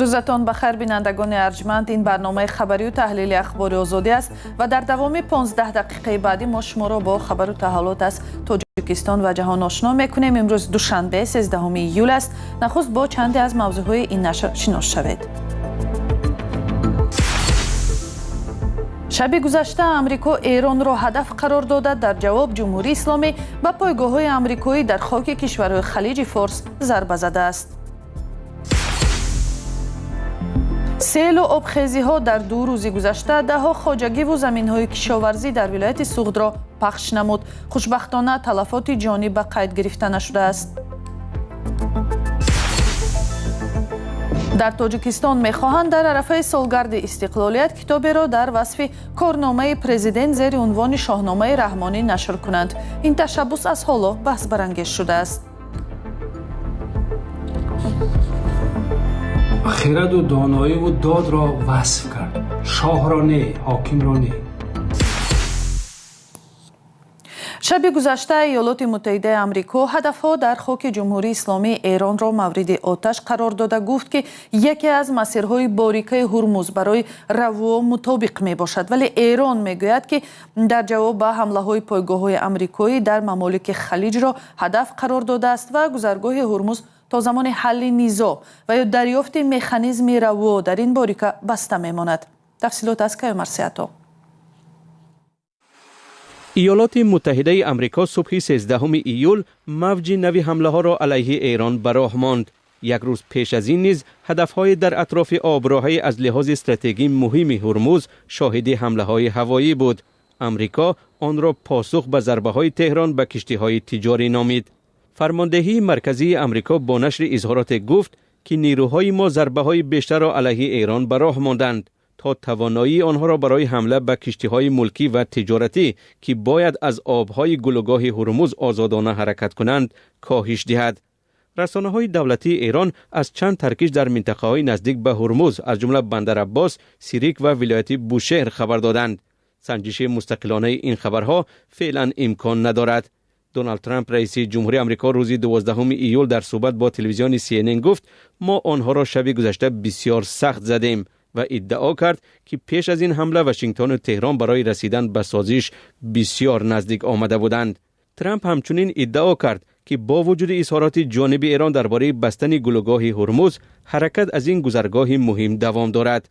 Рӯзатон ба хайр, бинандагони арҷманд. Ин барномаи хабарию таҳлили Ахбори Озодӣ аст ва дар давоми 15 дақиқаи баъдӣ мо шуморо бо хабару таҳаввулот аз Тоҷикистон ва ҷаҳон ошно мекунем. Имрӯз душанбе, 13 июл аст. Нахуст бо чанде аз мавзӯъҳои ин нашр шинос шавед. Шаби гузашта Амрико Эронро ҳадаф қарор дода, дар ҷавоб Ҷумҳурии Исломӣ ба пойгоҳҳои амрикоӣ дар хоки кишварҳои Халиҷи Форс зарба задааст. Селу обхезиҳо дар 2 рӯзи гузашта даҳҳо хоҷагиву заминҳои кишоварзӣ дар вилояти Суғдро пахш намуд. Хушбахтона, талафоти ҷонӣ ба қайд гирифта нашудааст. Дар Тоҷикистон мехоҳанд дар арафаи солгарди истиқлолият китоберо дар васфи корномаи президент зери унвони Шоҳномаи Раҳмонӣ нашр кунанд. Ин ташаббус аз ҳоло баҳсбарангез шудааст. Хираду доноиву додро васф кард, шоҳро не, ҳокимро не. Шаби гузашта Иёлоти Муттаҳидаи Амрико ҳадафҳо дар хоки Ҷумҳурии Исломии Эронро мавриди оташ қарор дода, гуфт, ки яке аз масирҳои борикаи Ҳурмуз барои равво мутобиқ мебошад. Вале Эрон мегӯяд, ки дар ҷавоб ба ҳамлаҳои пойгоҳҳои амрикоӣ дар мамолики Халиҷро ҳадаф қарор додааст ва гузаргоҳи Ҳурмуз то замони ҳалли низоъ ва ё дарёфти механизми равво дар ин борика баста мемонад. Тафсилот аз Каюмарсиато. Иёлоти Муттаҳидаи Амрико субҳи 13 июл мавҷи нави ҳамлаҳоро алайҳи Эрон ба роҳ монд. Як рӯз пеш аз ин низ ҳадафҳои дар атрофи оброҳаи аз лиҳози стратегӣ муҳими Ҳурмуз шоҳиди ҳамлаҳои ҳавоӣ буд. Амрико онро посух ба зарбаҳои Теҳрон ба киштиҳои тиҷорӣ номид. Фармондеҳии марказии Амрико бо нашри изҳороте гуфт, ки нерӯҳои мо зарбаҳои бештарро алайҳи Эрон ба роҳ монданд, то тавоноии онҳоро барои ҳамла ба киштиҳои мулкӣ ва тиҷоратӣ, ки бояд аз обҳои гулӯгоҳи Ҳурмуз озодона ҳаракат кунанд, коҳиш диҳад. Расонаҳои давлатии Эрон аз чанд таркиш дар минтақаҳои наздик ба Ҳурмуз, аз ҷумла Бандар-Аббос, Сирик ва вилояти Бушеҳр хабар доданд. Санҷиши мустақилонаи ин хабарҳо феълан имкон надорад. Доналд Трамп, раиси ҷумҳури Амрико, рӯзи 12 июл дар суҳбат бо телевизиони CNN гуфт: «Мо онҳоро шаби гузашта бисёр сахт задем», ва иддао кард, ки пеш аз ин ҳамла Вашингтону Теҳрон барои расидан ба созиш бисёр наздик омада буданд. Трамп ҳамчунин иддао кард, ки бо вуҷуди изҳороти ҷониби Эрон дар бораи бастани гулӯгоҳи Ҳурмуз, ҳаракат аз ин гузаргоҳи муҳим давом дорад.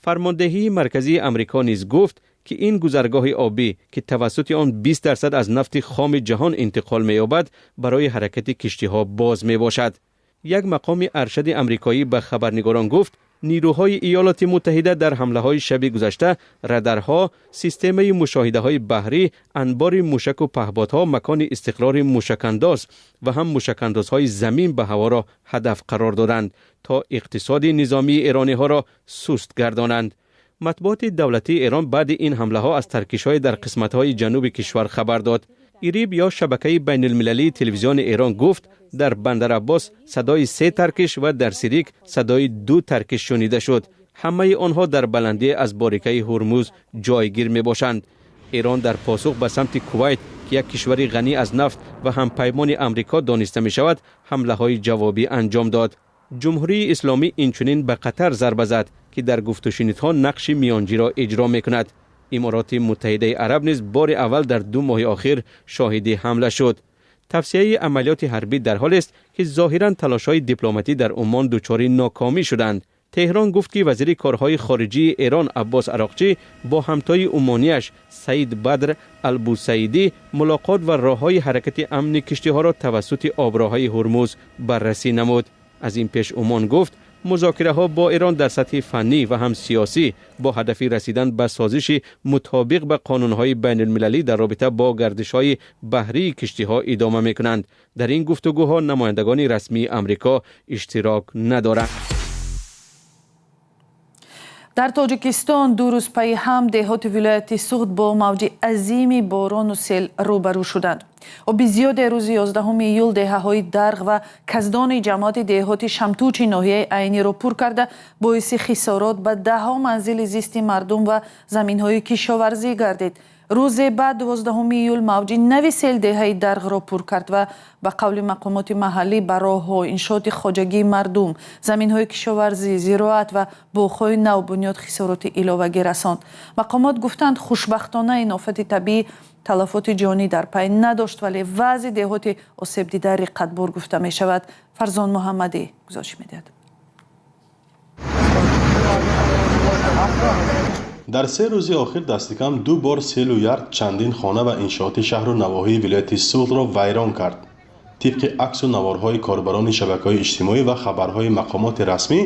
Фармондеҳии марказии Амрико низ гуфт, ки ин гузаргоҳи обӣ, ки тавассути он 20% аз нафти хоми ҷаҳон интиқол меёбад, барои ҳаракати киштиҳо боз мебошад. Як мақоми аршади амрикоӣ ба хабарнигорон гуфт, нерӯҳои Иёлоти Муттаҳида дар ҳамлаҳои шаби гузашта радарҳо, системаи мушоҳидаҳои баҳрӣ, анбори мушаку паҳбодҳо, макони истиқрори мушакандоз ва ҳам мушакандозҳои замин ба ҳаворо ҳадаф қарор доданд, то иқтисоди низомии эрониҳоро суст гардонанд. Матбуоти давлатии Эрон баъди ин ҳамлаҳо аз таркишҳое дар қисматҳои ҷануби кишвар хабар дод. ИРИБ ё шабакаи байналмилалии телевизиони Эрон гуфт, дар Бандар-Аббос садои се таркиш ва дар Сирик садои ду таркиш шунида шуд. Ҳамаи онҳо дар баландӣ аз борикаи Ҳурмуз ҷойгир мебошанд. Эрон дар посух ба самти Кувайт, ки як кишвари ғанӣ аз нафт ва ҳампаймони Амрико дониста мешавад, ҳамлаҳои ҷавобӣ анҷом дод. Ҷумҳурии Исломӣ инчунин ба Қатар зарба зад, ки дар гуфтушунидҳо нақши миёнҷиро иҷро мекунад. Имороти Муттаҳидаи Араб низ бори аввал дар 2 моҳи охир шоҳиди ҳамла шуд. Тавсияи амалиёти ҳарбӣ дар ҳолест, ки зоҳиран талошҳои дипломатӣ дар Умон дучори нокомӣ шуданд. Теҳрон гуфт, ки вазири корҳои хориҷии Эрон Аббос Ароқчӣ бо ҳамтои умонияш Саид Бадр Албусаидӣ мулоқот ва роҳҳои ҳаракати амни киштиҳоро тавассути оброҳаи Ҳурмуз баррасӣ намуд. Аз ин пеш Умон гуфт, музокираҳо бо Эрон дар сатҳи фаннӣ ва ҳам сиёсӣ бо ҳадафи расидан ба созиши мутобиқ ба қонунҳои байналмилалӣ дар робита бо гардишҳои баҳрии киштиҳо идома мекунанд. Дар ин гуфтугӯҳо намояндагони расмии Амрико иштирок надоранд. Дар Тоҷикистон 2 рӯз пайи ҳам деҳоти вилояти Суғд бо мавҷи азими борону сел рӯбарӯ шуданд. Оби зиёде рӯзи 11 июл деҳаҳои Дарғ ва Каздони ҷамоати деҳоти Шамтучи ноҳияи Айниро пур карда, боиси хисорот ба даҳҳо манзили зисти мардум ва заминҳои кишоварзӣ гардид. Рӯзе баъд, 12 июл, мавҷи нави сел деҳаи Дарғро пур кард ва ба қавли мақомоти маҳаллӣ ба роҳҳо, иншооти хоҷагии мардум, заминҳои кишоварзӣ, зироат ва боғҳои навбунёд хисороти иловагӣ расонд. Мақомот гуфтанд, хушбахтона ин офати табиӣ талафоти ҷонӣ дар пай надошт, вале вазъи деҳоти осебдида риққатбор гуфта мешавад. Фарзон Муҳаммадӣ гузориш медиҳад. Дар 3 рӯзи охир дастикам 2 бор селу ярд чандин хона ва иншооти шаҳру навоҳии вилояти Суғдро вайрон кард. Тибқи аксу наворҳои корбарони шабакаҳои иҷтимоӣ ва хабарҳои мақомоти расмӣ,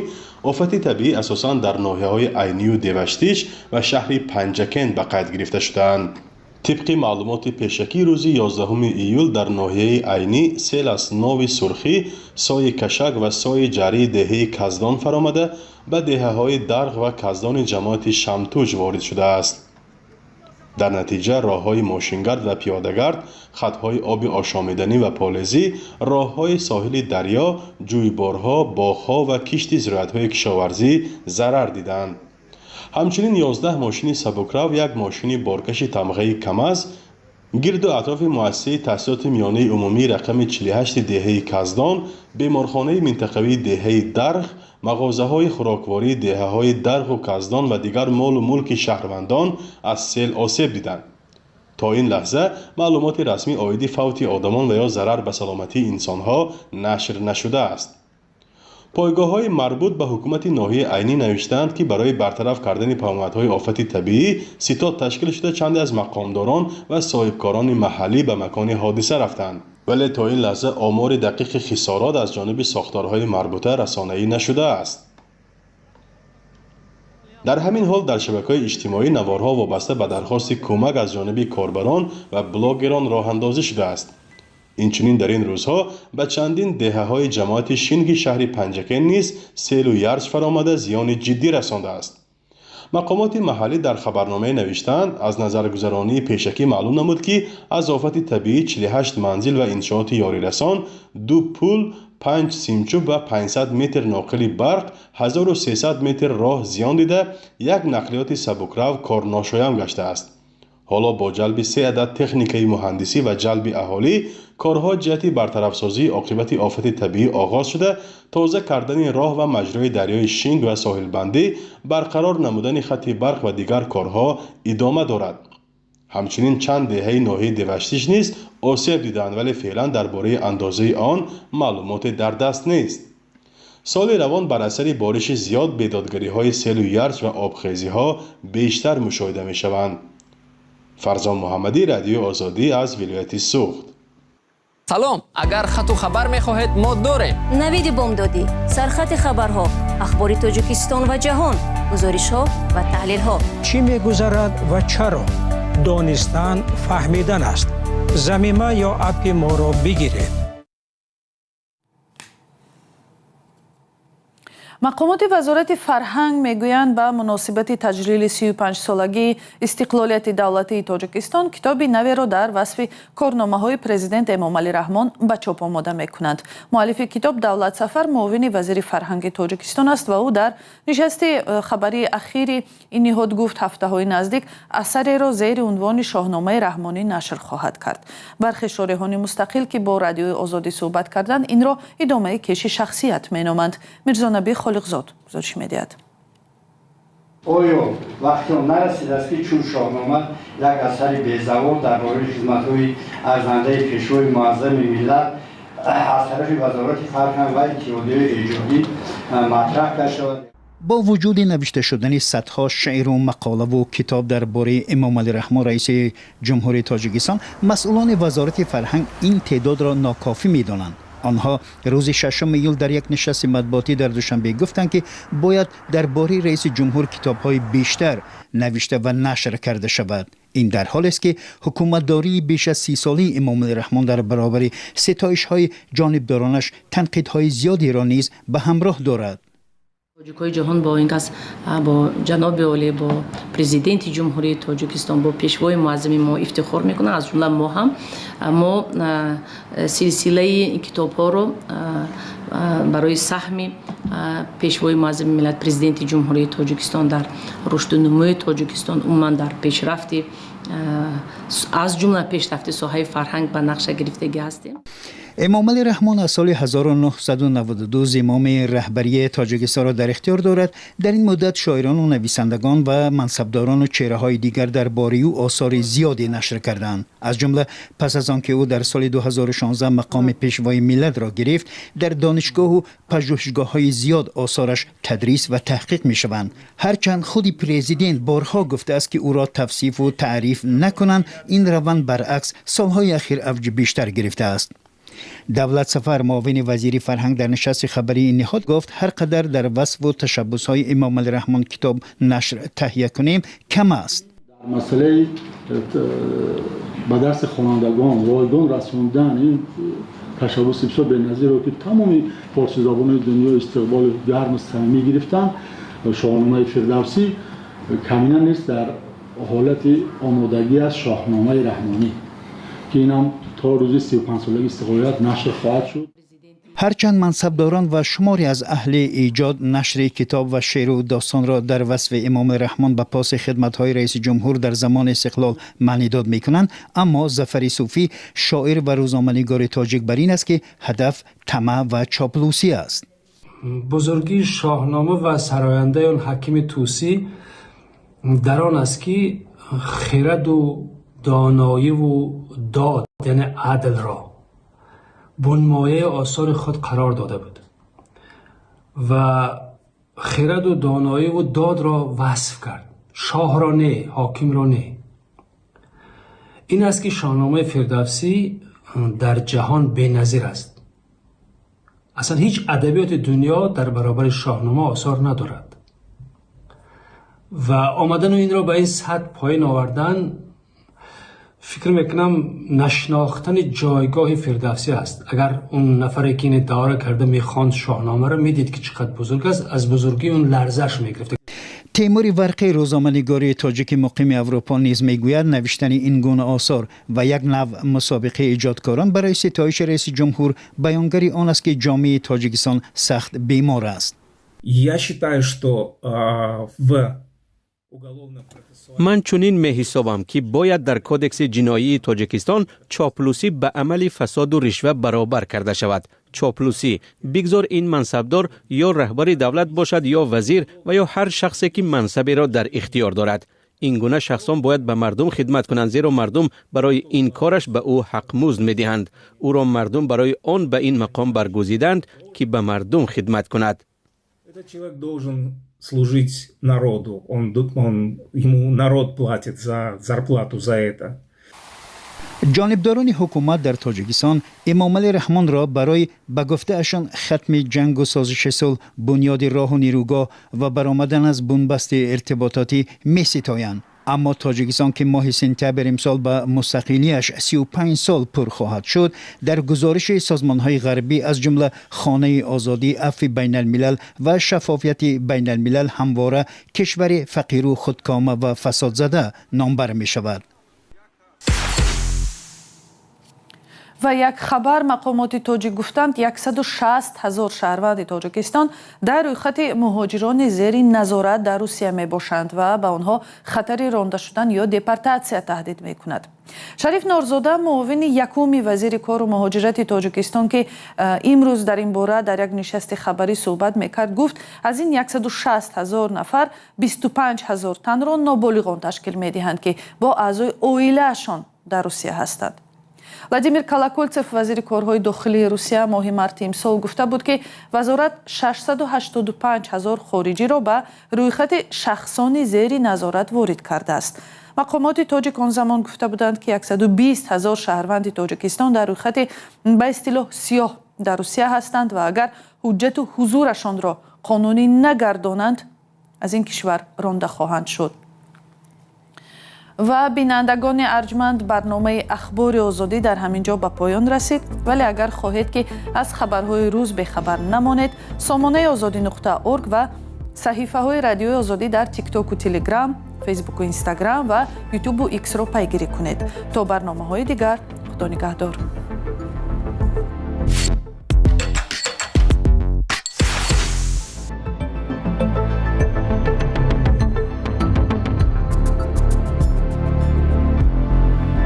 офати табиӣ асосан дар ноҳияҳои Айнию Деваштич ва шаҳри Панҷакент ба қайд гирифта шудаанд. Тибқи маълумоти пешакӣ, рӯзи 11 июл дар ноҳияи Айнӣ сел аз Нови Сурхӣ, Сои Кашак ва Сои Ҷарии деҳаи Каздон фаромада, ба деҳаҳои Дарғ ва Каздони ҷамоати Шамтуҷ ворид шудааст. Дар натиҷа роҳҳои мошингард ва пиёдагард, хатҳои оби ошомиданӣ ва полезӣ, роҳҳои соҳили дарё, ҷӯйборҳо, боғҳо ва кишти зироатҳои кишоварзӣ зарар диданд. Ҳамчунин 11 мошини сабукрав, як мошини боркаши тамғаи КАМАЗ гирду атрофи муассисаи таҳсилоти миёнаи умумии рақами 48 деҳаи Каздон, беморхонаи минтақавии деҳаи Дарғ, мағозаҳои хӯроквории деҳаҳои Дарғу Каздон ва дигар молу мулки шаҳрвандон аз сел осеб диданд. То ин лаҳза маълумоти расмӣ оиди фавти одамон ва ё зарар ба саломатии инсонҳо нашр нашудааст. Пойгоҳҳои марбут ба ҳукумати ноҳияи Айнӣ навиштаанд, ки барои бартараф кардани паёмадҳои офати табиӣ ситод ташкил шуда, чанде аз мақомдорон ва соҳибкорони маҳаллӣ ба макони ҳодиса рафтанд. Вале то ин лаҳза омори дақиқи хисорот аз ҷониби сохторҳои марбута расонаӣ нашудааст. Дар ҳамин ҳол дар шабакаҳои иҷтимоӣ наворҳо вобаста ба дархости кӯмак аз ҷониби корбарон ва блогерон роҳандозӣ шудааст. Инчунин дар ин рӯзҳо ба чандин деҳаҳои ҷамоати Шинги шаҳри Панҷакент низ селу ярҷ фаромада, зиёни ҷиддӣ расондааст. Мақомоти маҳаллӣ дар хабарномае навиштаанд, аз назаргузаронии пешакӣ маълум намуд, ки аз офати табиӣ 48 манзил ва иншооти ёрирасон, 2 пул, 5 симчӯб ва 500 метр ноқили барқ, 1300 метр роҳ зиён дида, як нақлиёти сабукрав корношоям гаштааст. Ҳоло бо ҷалби 3 адад техникаи муҳандисӣ ва ҷалби аҳолӣ корҳо ҷиҳати бартарафсозии оқибати офати табиӣ оғоз шуда, тоза кардани роҳ ва маҷрои дарёи Шинг ва соҳилбандӣ, барқарор намудани хати барқ ва дигар корҳо идома дорад. Ҳамчунин чанд деҳаи ноҳияи Деваштич низ осеб диданд, вале феълан дар бораи андозаи он маълумоте дар даст нест. Соли равон бар асари бориши зиёд бедодгариҳои селу ярҷ ва обхезиҳо бештар мушоҳида мешаванд. Фарзон Муҳаммадӣ, Радиои Озодӣ аз вилояти Суғд. Салом, агар хату хабар мехоҳед, мо дорем. Навиди бомдодӣ, сархати хабарҳо, ахбори Тоҷикистон ва ҷаҳон, гузоришҳо ва таҳлилҳо. Чӣ мегузарад ва чаро? Донистан фаҳмидан аст. Замима ё аппи моро бигиред. Мақомоти вазорати фарҳанг мегӯянд, ба муносибати таҷлили 35-солагии истиқлолияти давлатии Тоҷикистон китоби наверо дар васфи корномаҳои президент Эмомалӣ Раҳмон ба чоп омода мекунанд. Муаллифи китоб Давлат Сафар, муовини вазири фарҳанги Тоҷикистон аст ва ӯ дар нишасти хабарии ахири ин ниҳод гуфт, ҳафтаҳои наздик асареро зери унвони Шоҳномаи Раҳмонӣ нашр хоҳад кард. Бархе шореҳони мустақил, ки бо Радиои Озодӣ суҳбат карданд, инро идомаи кеши шахсият меноманд. Мирзонаби Холиқзод гузориш медиҳад. Оё вақти он нарасидааст, ки чун Шоҳнома як асари безавол дар бораи хизматҳои арзандаи пешвои муаззами миллат аз тарафи Вазорати фарҳанг ва иттиҳодияи эҷодӣ матраҳ кард шавад? Бо вуҷуди навишта шудани садҳо шеъру мақолаву китоб дар бораи Эмомалӣ Раҳмон, раиси Ҷумҳурии Тоҷикистон, масъулони Вазорати фарҳанг ин теъдодро нокофӣ медонанд. Онҳо рӯзи 6 июл дар як нишасти матбуотӣ дар Душанбе гуфтанд, ки бояд дар бораи раиси ҷумҳур китобҳои бештар навишта ва нашр карда шавад. Ин дар ҳолест, ки ҳукуматдории беш аз 30-солаи Эмомалӣ Раҳмон дар баробари ситоишҳои ҷонибдоронаш танқидҳои зиёдеро низ ба ҳамроҳ дорад. Тоҷикҳои ҷаҳон бо ин кас, бо ҷаноби олӣ, бо Президенти Ҷумҳурии Тоҷикистон, бо Пешвои муаззами мо ифтихор мекунанд, аз ҷумла мо ҳам. Мо силсилаи китобҳоро барои саҳми Пешвои муаззами миллат, Президенти Ҷумҳурии Тоҷикистон дар рушду нумӯи Тоҷикистон, умуман дар пешрафти, аз ҷумла пешрафти соҳаи фарҳанг, ба нақша гирифтагӣ ҳастем. Эмомалӣ Раҳмон аз соли 1992 зимоми раҳбарии Тоҷикистонро дар ихтиёр дорад. Дар ин муддат шоирону нависандагон ва мансабдорону чеҳраҳои дигар дар бораи ӯ осори зиёде нашр карданд. Аз ҷумла пас аз он ки ӯ дар соли 2016 мақоми Пешвои миллатро гирифт, дар донишгоҳу пажӯҳишгоҳҳои зиёд осораш тадрис ва таҳқиқ мешаванд. Ҳарчанд худи президент борҳо гуфтааст, ки ӯро тавсифу таъриф накунанд, ин раванд баръакс солҳои ахир авҷи бештар гирифтааст. Давлат Сафар, муовини вазири фарҳанг, дар нишасти хабарии ин ниҳод гуфт, ҳар қадар дар васфу ташаббусҳои Эмомалӣ Раҳмон китоб нашр таҳия кунем, кам аст. Дар масъалаи ба дарси хонандагон ройгон расондан ин ташаббуси бисёр беназиро, ки тамоми форсизабонони дунё истиқболи гарму самимӣ гирифтанд, Шоҳномаи Фирдавсӣ, камина нест, дар ҳолати омодагӣ аст Шоҳномаи Раҳмонӣ, ки инам то рӯзи 35-солагии истиқлолият нашр хоҳад шуд. Ҳарчанд мансабдорон ва шуморе аз аҳли эҷод нашри китоб ва шеъру достонро дар васфи Эмомалӣ Раҳмон ба поси хидматҳои раиси ҷумҳур дар замони истиқлол маънидод мекунанд, аммо Зафари Суфӣ, шоир ва рӯзноманигори тоҷик, бар ин аст, ки ҳадаф тамаъ ва чоплусӣ аст. Бузургии Шоҳнома ва сарояндаи он, Ҳакими Тӯсӣ, дар он аст, ки хираду доноиву дод, яъне адлро бунмояи осори худ қарор дода буд ва хираду доноиву додро васф кард, шоҳро не, ҳокимро не. Ин аст, ки Шоҳномаи Фирдавсӣ дар ҷаҳон беназир аст. Аслан ҳеҷ адабиёти дунё дар баробари Шоҳнома осор надорад ва омадану инро ба ин сатҳ поён овардан, фикр мекунам, нашинохтани ҷойгоҳи Фирдавсӣ аст. Агар он нафаре, ки ин иддаоро карда, мехонд Шоҳномаро, медид, ки чӣ қадр бузург аст, аз бузургии он ларзаш мегирифт. Темури Варқӣ, рӯзноманигори тоҷики муқими Аврупо, низ мегӯяд, навиштани ин гуна осор ва як навъ мусобиқаи эҷодкорон барои ситоиши раиси ҷумҳур баёнгари он аст, ки ҷомеаи Тоҷикистон сахт бемор аст. Я считаю, что в Ман чунин меҳисобам, ки бояд дар Кодекси ҷиноии Тоҷикистон чоплусӣ ба амали фасоду ришва баробар карда шавад. Чоплусӣ, бигзор ин мансабдор ё раҳбари давлат бошад, ё вазир ва ё ҳар шахсе, ки мансаберо дар ихтиёр дорад. Ин гуна шахсон бояд ба мардум хидмат кунанд, зеро мардум барои ин кораш ба ӯ ҳақмузд медиҳанд. Ӯро мардум барои он ба ин мақом баргузиданд, ки ба мардум хидмат кунад. Этот человек должен служить народу. Он, ему народ платит за зарплату за это. Ҷонибдорони ҳукумат дар Тоҷикистон Эмомалӣ Раҳмонро барои, ба гуфтаашон, хатми ҷангу созиши сулҳ, бунёди роҳу нерӯгоҳ ва баромадан аз бунбасти иртибототӣ меситоянд. Аммо Тоҷикистон, ки моҳи сентябр имсол ба мустақилияш 35 сол пур хоҳад шуд, дар гузориши созмонҳои ғарбӣ, аз ҷумла Хонаи озодӣ, Афви байналмилал ва Шаффофияти байналмилал, ҳамвора кишвари фақиру худкома ва фасодзада номбар мешавад. Ва як хабар: мақомоти тоҷик гуфтанд, 160 ҳазор шаҳрванди Тоҷикистон дар рӯйхати муҳоҷирони зери назорат дар Русия мебошанд ва ба онҳо хатари ронда шудан ё депортатсия таҳдид мекунад. Шариф Норзода, муовини якуми вазири кору муҳоҷирати Тоҷикистон, ки имрӯз дар ин бора дар як нишасти хабарӣ суҳбат мекард, гуфт, аз ин 160 ҳазор нафар 25 ҳазор танро ноболиғон ташкил медиҳанд, ки бо аъзои оилаашон дар Русия ҳастанд. Владимир Колоколцев, вазири корҳои дохилии Русия, моҳи марти имсол гуфта буд, ки вазорат 685 ҳазор хориҷиро ба рӯйхати шахсони зери назорат ворид кардааст. Мақомоти тоҷик он замон гуфта буданд, ки 120 ҳазор шаҳрванди Тоҷикистон дар рӯйхати ба истилоҳ сиёҳ дар Русия ҳастанд ва агар ҳуҷҷату ҳузурашонро қонунӣ нагардонанд, аз ин кишвар ронда хоҳанд шуд. Ва бинандагони арҷманд, барномаи Ахбори Озодӣ дар ҳамин ҷо ба поён расид. Вале агар хоҳед, ки аз хабарҳои рӯз бехабар намонед, сомонаи озодӣ.орг ва Саҳифаҳои Радиои Озодӣ дар Тиктоку Телеграм, Фейсбуку Инстаграм ва Ютубу Иксро пайгирӣ кунед. То барномаҳои дигар, Худо нигаҳдор.